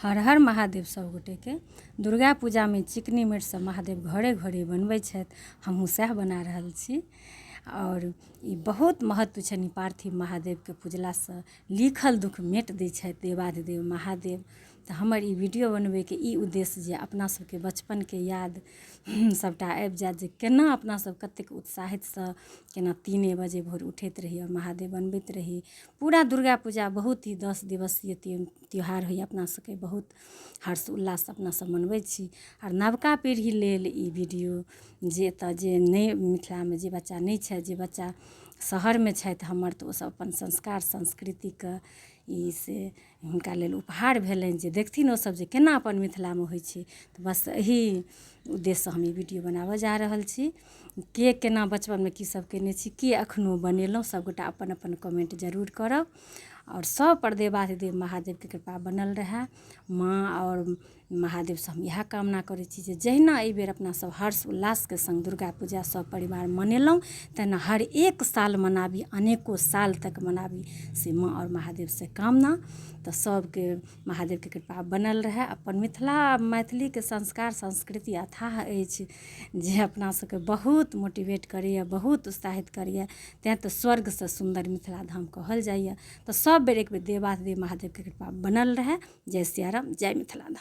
हर हर महादेव सब गोटेके। दुर्गा पूजामे चिकनी माटिसँ महादेव घरे घरे बनबै छथि, हमहूँ सएह बना रहल छी। आओर ई बहुत महत्व छनि पार्थिव महादेवके पूजलासँ, लिखल दुःख मेट दै छथि देवाधिदेव महादेव। तऽ हमर ई वीडियो बनबैके ई उद्देश्य जे अपना सबके बचपनके याद सबटा आबि जायत जे केना अपना सब कतेक उत्साहितसँ केना 3 बजे भोर उठैत रही आओर महादेव बनबैत रही। पूरा दुर्गा पूजा बहुत ही 10 दिवसीय त्यौहार होइए अपना सबके, बहुत हर्ष उल्लाससँ अपना सब मनबै छी। आओर नवका पीढ़ी लेल ई वीडियो जे एतऽ जे नहि मिथिलामे जे बच्चा नहि छथि, जे बच्चा शहरमे छथि हमर, तऽ ओसब अपन संस्कार संस्कृतिके ई से हुनका लेल उपहार भेलनि जे देखथिन ओसब जे केना अपन मिथिलामे होइ छै। तऽ बस एही उद्देश्यसँ हम ई वीडियो बनाबऽ जा रहल छी। के केना बचपनमे की सब केने छी, के एखनो बनेलहुँ, सबगोटा अपन अपन कमेन्ट जरूर करब। आओर सब पर देवाधिदेव महादेवके कृपा बनल रहए। माँ आओर महादेवसँ हम इएह कामना करै छी जे जहिना एहिबेर अपना सब हर्ष उल्लासके सङ्ग दुर्गा पूजा सब परिवार मनेलहुँ, तहिना हर एक साल मनाबी, अनेको साल तक मनाबी, से माँ आओर महादेवसँ कामना। तऽ सबके महादेवके कृपा बनल रहए। अपन मिथिला मैथिलीके संस्कार संस्कृति अथाह अछि जे अपना सबके बहुत मोटिवेट करैए, बहुत उत्साहित करैए, तैँ तऽ स्वर्गसँ सुन्दर मिथिला धाम कहल जाइए। तऽ सब बेर एक बेर देवाधिदेव महादेवके कृपा बनल रहए। जय सियाराम, जय मिथिला धाम।